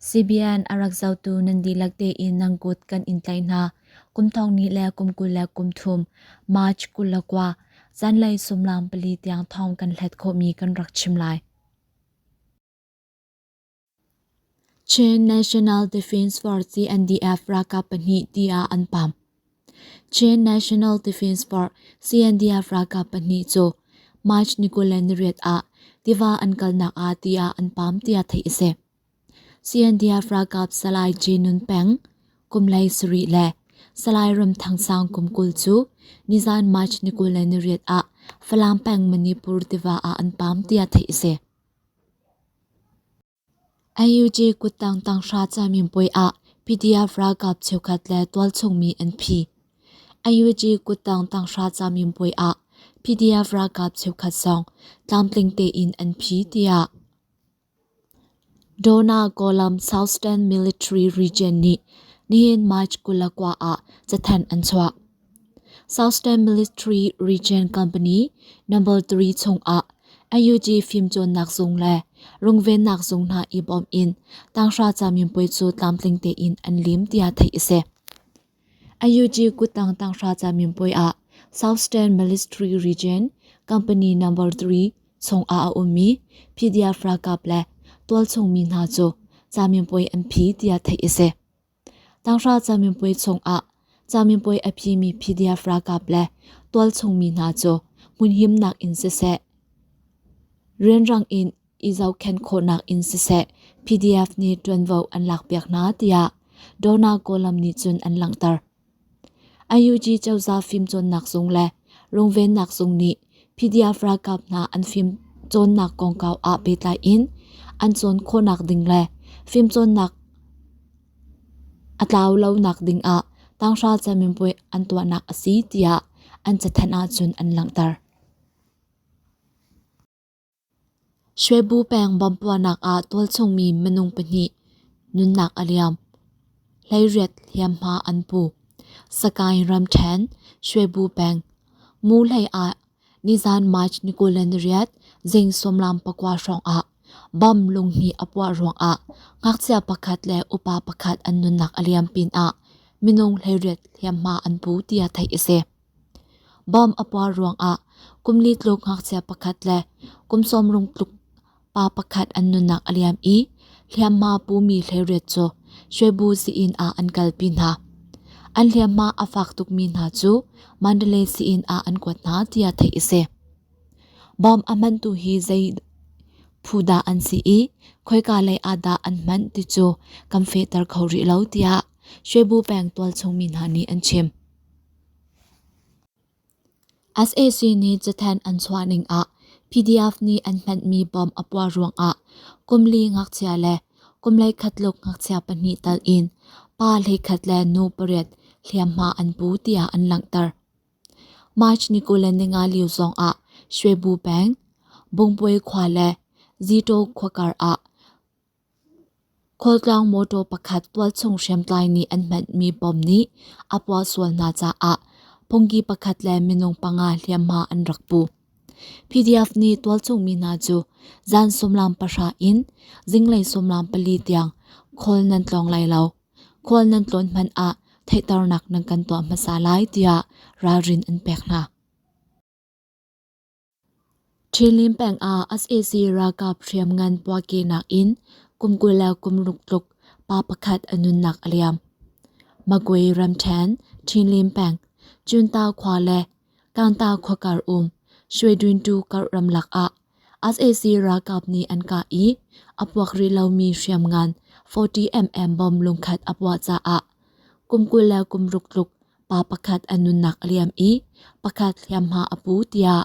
CBN a rak zohtu nan dihlak tein nan kut kan in tlaih hna. Kum thong hnih le kum 23 March 29 zanlei sumlam pali tiang thawng kan hlet khawhmi kan rak chim lai. Chin National Defense Force CNDF ralkap pahnih tiah an pam. Chin National Defense Force CNDF ralkap pahnih cu March ni 28 ah tiva an kalnak ah tiah an pam tiah theih a si. CNDF ralkap Salai Jinun Peng kum lei sarih le Salai Ram Thang Sang kum 20 cu nizan March ni 28 ah Falam peng Manipur tiva ah an pam tiah theih a si. NUG kuttang tanghra caminpuai ah PDF ralkap cheukhat le tualchung mi an phi. NUG kuttang tanghra caminpuai ah PDF ralkap cheukhat zong tlamtling tein an phi tiah Dona Kawlam Southern Military Region nih nihin March 29 ah cathanh an chuah. Southern Military Region Company No. 3 chungah NUG fimcawnnak zung le rungvennak zung hna i bawmh in tanghra caminpuai cu tlamtling tein an lim tiah theih a si. NUG kuttang tanghra caminpuai ah Southern Military Region Company No. 3 chungah a ummi PDF ralkap le tualchung mi hna cu caminpuai an phi tiah theih a si. Tanghra caminpuai chungah caminpuai a phimi PDF ralkap le tualchung mi hna cu hmunhimnak in siseh, rianrang in i zohkhenh khawhnak in siseh PDF nih ṭuanvo an lakpiak hna tiah Dona Kawlam nih cun an langhter. NUG cozah fimcawnnak zung le rungvennak zung nih PDF ralkap hna an fimcawnnak kongkau ah pehtlai in an cawn khawhnak ding le fimcawnnak a tlau lonak ding ah tanghra caminpuai an tuahnak a si tiah an cathanh ahcun an langhter. Shwebu peng bomb puahnak ah tualchungmi minung pahnih nunnak a liam. Hleiriat hliamhma an pu. Sakaing ramṭhen Shwebu peng Muhlei ah nizan March ni 28 zing 19 hrawng ah bomb lunghnih a puah ruangah ngakchia pakhat le upa pakhat an nunnak a liam pinah minung hleiriat hliamhma an pu tiah theih a si. Bomb a puah ruangah kum li tluk ngakchia pakhat le kum sawmruk tluk pa pakhat an nunnak a liam i hliamhma pumi hleiriat cu Shwebu sii-inn ah an kalpi hna. An hliamhma a fak tukmi hna cu Mandalay sii-inn ah an kuat hna tiah theih a si. Bomb a hmantu hi zei phu dah an si i khoika lei ah dah an hman ti cu kan fehter kho rih lo tiah Shwebu peng tualchung mi hna nih an chim. Sac nih cathanh an chuah ning ah PDF nih an hmanhmi bomb a puah ruangah kum li ngakchia le kum hleikhat tluk ngakchia pahnih tal in pa hleikhat le nu pariat hliamhma an pu tiah an langhter. March ni 25 lio zong ah Shwebu peng, Bungpui khua le Zito khua kar ah Khualtlang mawṭaw pakhat tualchung hriamtlai nih an hmanhmi bomb nih a puah sual hna caah phungki pakhat le minung panga hliamhma an rak pu. PDF nih tualchung mi hna cu zan 30 in zinglei 14 tiang khawl nan tlawng lai lo. Khual nan tlawn hmanh ah theihternak nan kan tuah hmasa lai tiah ralrin an pek hna. Ṭhinlin peng ah sac ralkap hriamngan puahkehnak in kum 26 tluk pa pakhat a nunnak a liam. Magwe ramṭhen Ṭhinlin peng Cunta khua le Kanta khua kar um Shwedwintu kar ramlak ah sac ralkap nih an kah i a puak rih lomi hriamngan 40mm bomb lungkhat a puah caah kum 26 tluk pa pakhat a nunnak a liam i pakhat hliamhma a pu tiah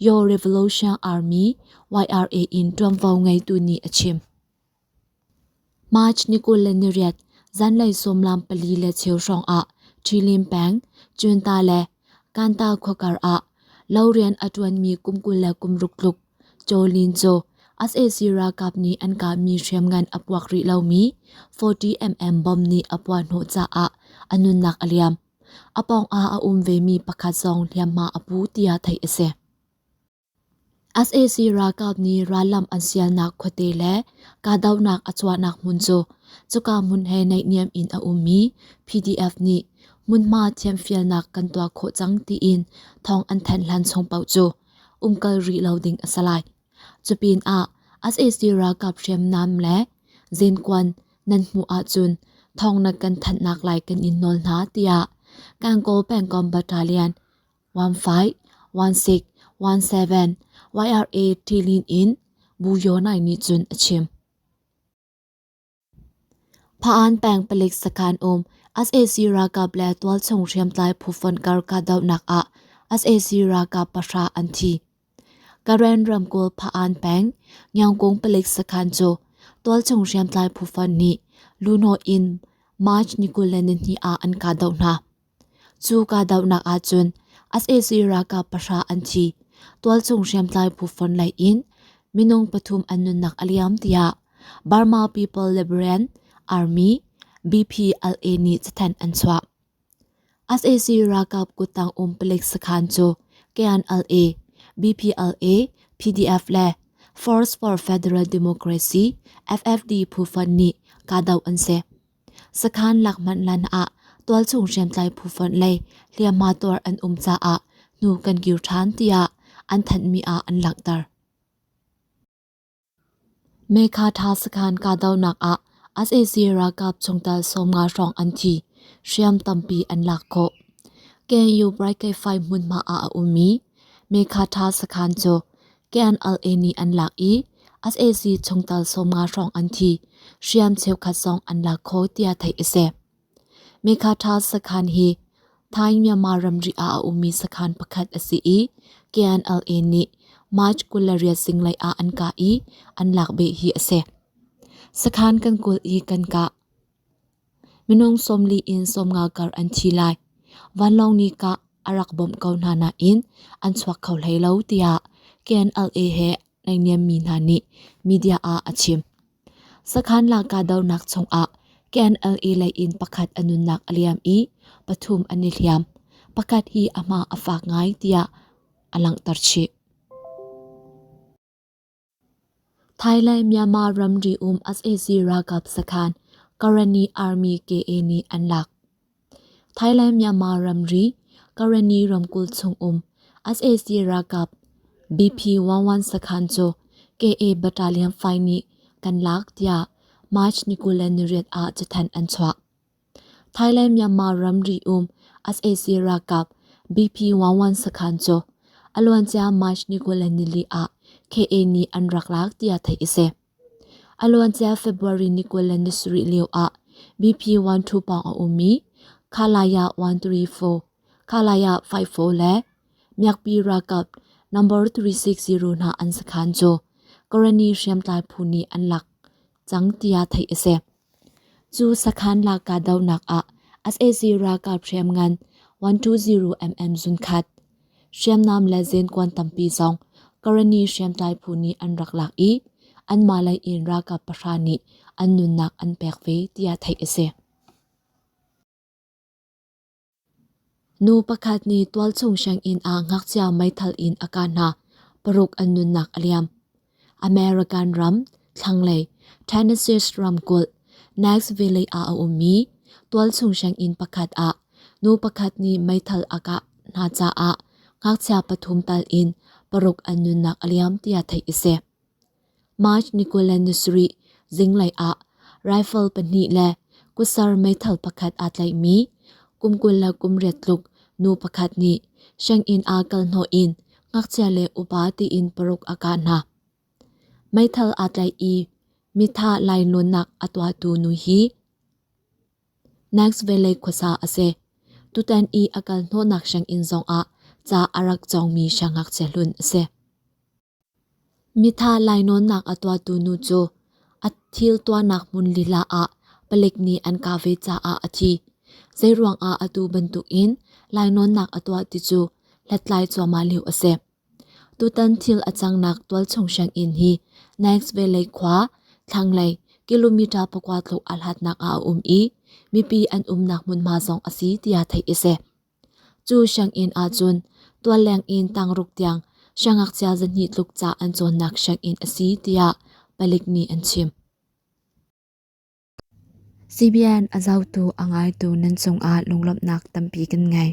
Your Revolution Army YRA in ṭuanvo ngeitu nih a chim. March ni 28 zanlei sawmlam pali le cheu hrawng ah Ṭhilim peng Cunta le Kanta khuakar ah lo rian a ṭuanmi kum 26 tluk Chaw Lin cu sac ralkap nih an kahmi hriamngan a puak rih lomi 40mm bomb nih a puah hnawh caah a nunnak a liam. A pawngah a um vemi pakhat zong hliamhma a pu tiah theih a si. Sac ralkap nih rallam an sialnak khuate le kahdohnak a chuahnak hmun cu cuka hmun he naihniam in a ummi PDF nih hmunhma thiamfialnak kan tuah khawh cang tiin thawng an thanh hlan chung paoh cu umkal rih lo ding a si lai. Cupinah sac ralkap hriamnam le zenkuan nan hmuh ahcun thawng na kan thanhnak lai kan in nawl hna tiah Gangaw pengkomh battalion 15 16 17 YRA Ṭilin in Bu Yaw Nai nih cun a chim. Pha-an peng palik sakhan um sac ralkap le tualchung hriamtlai phu fonh kar kahdohnak ah sac ralkap pahra an thi. Karen ramkulh Pha-an peng Ngiangkung palik sakhan cu tualchung hriamtlai phu fonh nih luhnawh in March ni 22 ah an kahdoh hna. Cu kahdohnak ahcun sac ralkap pahra an thi. Tualchung hriamtlai phu fonh lei in minung pathum an nunnak a liam tiah Burma People Liberation Army BPLA nih cathanh an chuah. Sac ralkap kuttang um palik sakhan cu KNLA, BPLA, PDF le Force for Federal Democracy FFD phu fonh nih kahdoh an si. Sakhan lak hmanh lan ah tualchung hriamtlai phu fonh lei hliamhma tuar an um caah hnu kan kir ṭhan tiah an thanhmi ah an langhter. Mekha ṭha sakhan kahdohnak ah sac ralkap chungtel 50 hrawng an thi, hriam tampi an lak khawh. KNU Brigade 5 hmunhma ah a ummi Mekha ṭha sakhan cu KNLA nih an lak i sac chungtel 50 hrawng an thi, hriam cheukhat zong an lak kho tiah theih a si. Mekha sakhan hi Thai-Myanmar ramri ah a ummi sakhan pakhat a si i KNLA nih March 28 zinglei ah an kah i an lak beh hi a si. Sakhan kan kulh i kan kah. Minung 40 in 50 kar an thi lai. Vanlawng nih kah a rak bawmh ko hna nain an chuak kho hlei lo tiah KNLA he naihniammi hna nih media ah a chim. Sakhan la kahdohnak chungah KNLA lei in pakhat a nunnak a liam i pathum an i hliam. Pakhat hi a hma a fak ngai tiah a langhter chih. Thailand Myanmar ramri um sac ralkap sakhan Karenni Army KA nih an lak. Thailand Myanmar ramri Karenni ramkulh chung um sac ralkap BP-11 sakhan cu KA Battalion 5 nih kan lak tiah March ni 28 ah cathanh an chuah. Thailand Myanmar ramri um sac ralkap BP-11 sakhan cu a luancia March ni 24 ah KA nih an rak lak tiah theih a si. A luancia February ni 27 lio ah BP-12 pawng a ummi Khalaya 134, Khalaya 54 le Miakpi ralkap number 360 hna an sakhan cu Karenni hriamtlai phu nih an lak cang tiah theih a si. Cu sakhan lak kahdohnak ah sac ralkap hriamngan 120mm zunkhat, hriamnam le zenkuan tampi zong Karenni hriamtlai phu nih an rak lak i anmah lei in ralkap pahra nih an nunnak an pek ve tiah theih a si. Nu pakhat nih tualchung sianginn ah ngakchia meithal in a kah hna. Paruk an nunnak a liam. American ram thlanglei Tennessee ramkulh Nashville ah a ummi tualchung sianginn pakhat ah nu pakhat nih meithal a kah hna caah ngakchia pathum tal in paruk an nunnak a liam tiah theih a si. March ni 27 zinglei ah rifle pahnih le kutsar meithal pakhat aa tlaihmi kum 28 tluk nu pakhat nih sianginn ah kal hnawh in ngakchia le upa tiin paruk a kah hna. Meithal aa tlaih i mithah lainawnnak a tuahtu nu hi Nashville khuasa a si. Tutan i a kal hnawhnak sianginn zongah ca a rak cawngmi siangngakchia hlun a si. Mitha lainawnnak a tuahtu nu cu a thil tuahnak hmun lila ah palik nih an kah ve caah a thi. Zeiruang ah atu bantukin lainawnnak a tuah ti cu hlathlai cuahmah lio a si. Tutan thil a cangnak tualchung sianginn hi Nashville khua thlanglei kilometer pakua tluk a hlatnak ah a um i mipi an umnak hmunhma zong a si tiah theih a si. Cu sianginn ahcun tualleng in tangruk tiang Siangngakchia 200 tluk ca an cawnnak sianginn a si tiah palik nih an chim. CBN a zohtu a ngaitu nan cungah lunglawmhnak tampi kan ngei.